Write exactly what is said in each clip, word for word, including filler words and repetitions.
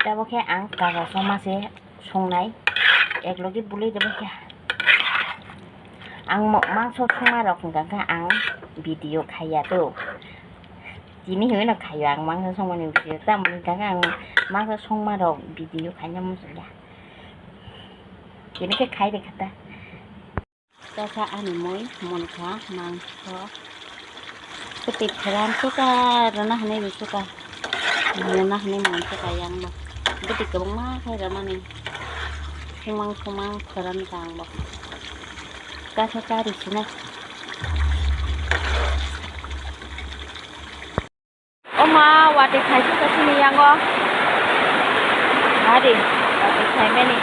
Tabuk khe ang kaga soma se songnai, eklogi bului rwbaikha. Ang mo-, mangso songma rok hwnkha khe ang video khaiya to. Tini hwnwi no khaio ang mangso songmani video, tamoni hwnkha khe ang mangso songma rok video khaina muchungya. Tini khe khai rwkha ta. Tesa ani mui, mui kha mangso. Kwtwi pheran suka, rwna hwnwi bo suka. Rwna hwnwi mui suka yang bo. Bwtwi kwbangma khai rwmani. Sumang sumang pheran kha ang bo. Kasa kari sinai. O ma, watwi phaisukha chini yango. Ari, watwi phaimani.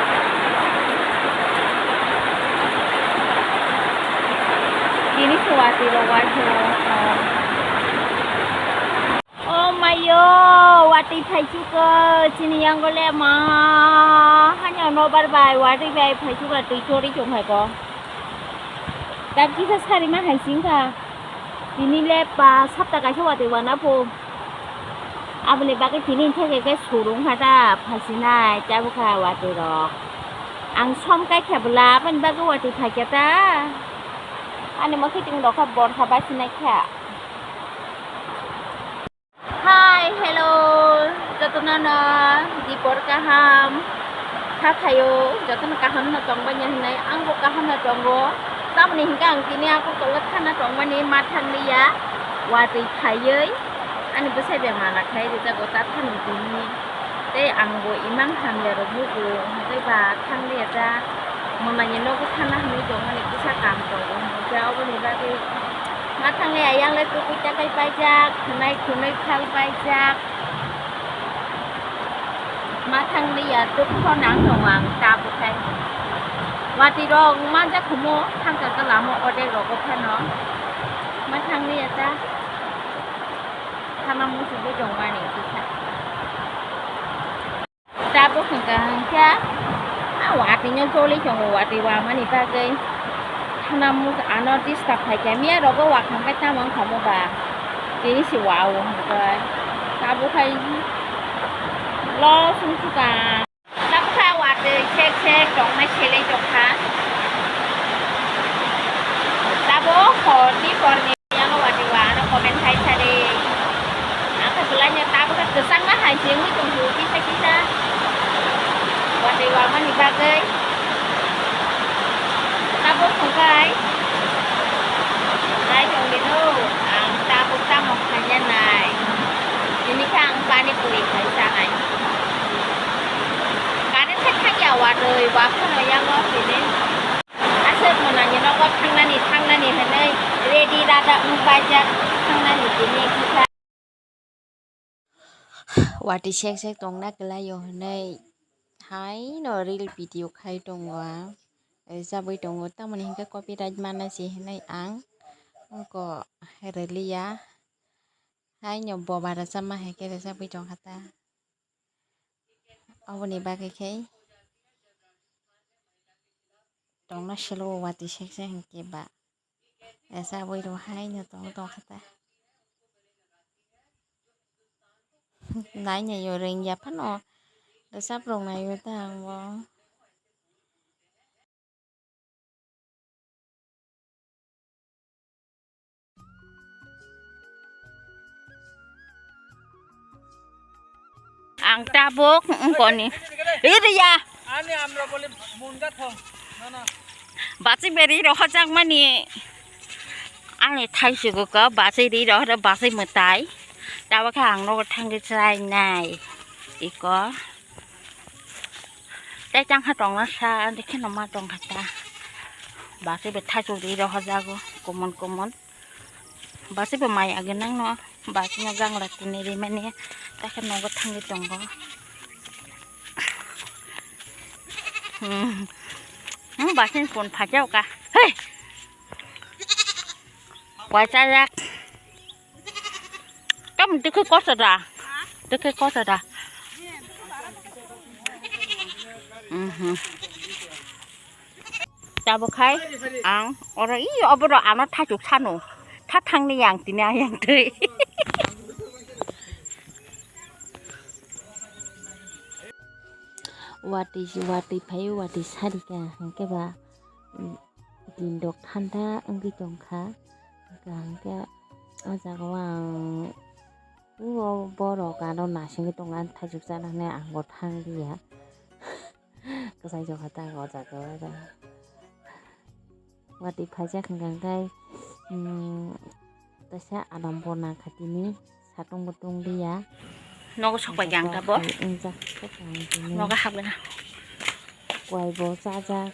Tini se watwi rok waisio. O mayo, watwi phaisukha chini yango le ma. Hanya nobar bai watwi bai phaisukha twi chori chonghai bo. Dak kisa sarima hai singkha. Tini le pa sapta kaisa watwi wana pho. Aboni bagwi tini hwnkhe khe surung kha ta phasinai tabukha watwi rok. Ang som kai kha bwla aboni bagwi watwi phai kha ta. Ani mwkhwtwng rok kha borsa basinai kha. Hi, hello, jotono no dipor kaham, kha khayo, jotono kaham no tongbaini hinwi, ang bo kaham no tongo, tamoni hinkhe ang tini Agartala thana tongmani ma thang liya, watwi phaiwi, ani bwsai bai mana khai rijago ta thani tini, tei ang bo imang hamya rok nugo, hwnkhe ba thang liya ta, mwnani nogo thana hinwi tongmani kisa kam tongo, hwnkhe oboni bagwi. Ma thangwi ayang le tukui takai paijak, khwnai khwnwi phal paijak. Ma thangwi ya tuk phano ang tongo ang tabuk khai. Watwi rok manjak khumu thangka ka lama odek rogo phano. Ma thangwi ya ta. Thana muchungwi tongmani kisa. Tabuk hwnkha hwnkha, a watwi no choli tongo, watwi wamani bagwi. Thana muchung ano disturb khaikha, miya rogo wakhang bai tamo wngkha mo ba? Tini se wa-o hwnkhe. Tabuk khai los wngkha. Tabuk kha watwi sek sek tongnai selai tongkha. Tabuk hor ni porni. Yang watwi wa ano comment khai sadi. Ang khe belai no tabuk khe kwchangma hai se wngwi tong kisa kisa. Watwi wa mani bagwi. Tabuk thongkhai. Nai tong di no. Ang tabuk tamo khaina nai. Tini khe ang pani puri khai sanai. Current khe thangya watwi wa phano yang o tini. Aswk mwnani nogo thangnani, thangnani hwnwi ready rada wng paijak thangnani tini kisa. Watwi sek sek tongna kwlaio hwnwi haino reel video khai tongo ang. Rwchabwi tongo, tamoni hinkhe copyright mana se hwnwi ang wngkha rwliya. Haino boba rwchapma hai khe rwchapwi tongkha ta. Aboni bagwi khe tongna selo watwi sek sek hinkhe ba. Rwchabwi rw haino tong tongkha ta. Nainai o rwngya phano rwchap rwngnaio ta ang bo. Ang tabuk wngkoni. Iriya. Ani amra bole munga thong. Na, na. Bachi beri rohorjakmani. Ani thaisugo ka bachi ri rohor bachi mwtai. Tabuk khe ang nogo thangwi chwrainai. Iko. Tei chang kha tongna sa, andi kheno ma tong kha ta. Basi bo thaichuk ri rohorjago, komon komon. Basi bo maya gwnang no, basi no gangla kuni rimani, ta khe nogo thangwi tongo. Hmm. Hmm, basi ni pun phaijao ka. Hei! Koi chajak. Kam dikhe kosa da. Dikhe kosa da. Mhm. Tabuk khai ang oro i oboro ano thachuk sano. Tha thangni yang tini ayang twi. watwi, watwi phaio, watwi sarikha, hwnkhe ba, mm, din rok thanda wngwi tongkha. Hwnkhe o jaga o ang o borok ano nasingwi tongo, ani thaichuk chanani ang bo thang liya. Kwchai jokha ta o jaga o. Watwi phaijak hwnkha khe, mm, kaisa adam bo nangkha tini, satung bo tung liya. Nogo sok pai khe ang tabok. Wngjak khe tong tini. Nogo hapgwna. Kwai bo chajak,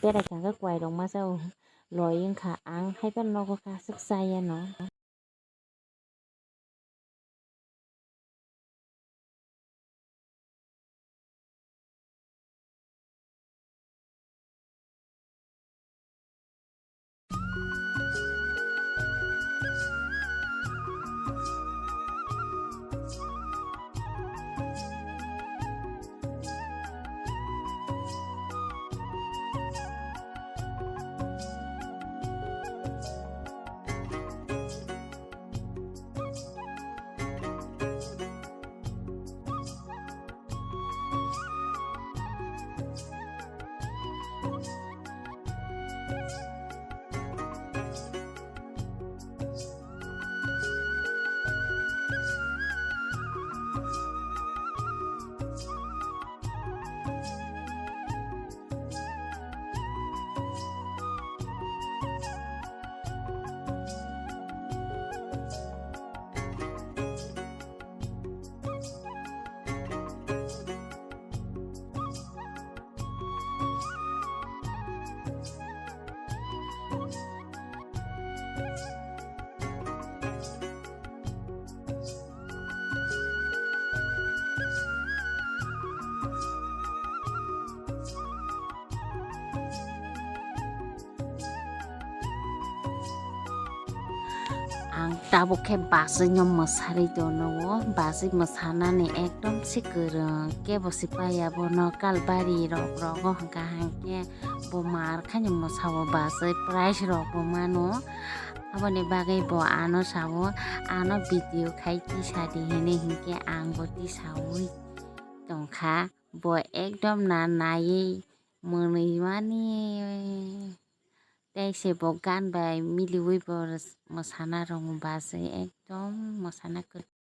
berai kha khe kwai rok masa o loi wngkha, ang haiphano nogo khe aswk chayano. Ang tabuk khe bachwino mwsarwi tono o, bachwi mwsanani ekdom se kwrwng, kebo se paiya bono kalbari rok rogo hwnkha hwnkhe bo mar khaino mwsao bachwi prize rok bo mano, aboni bagwi bo ano sao ano video khai tisa di hinwi hwnkhe ang bo tisaui tongkha, bo ekdom na naiwi mwnwi mani. Tei se bo gan bai miliui bo mwsana rwngmung bachwi ekdom mwsana kwrwi.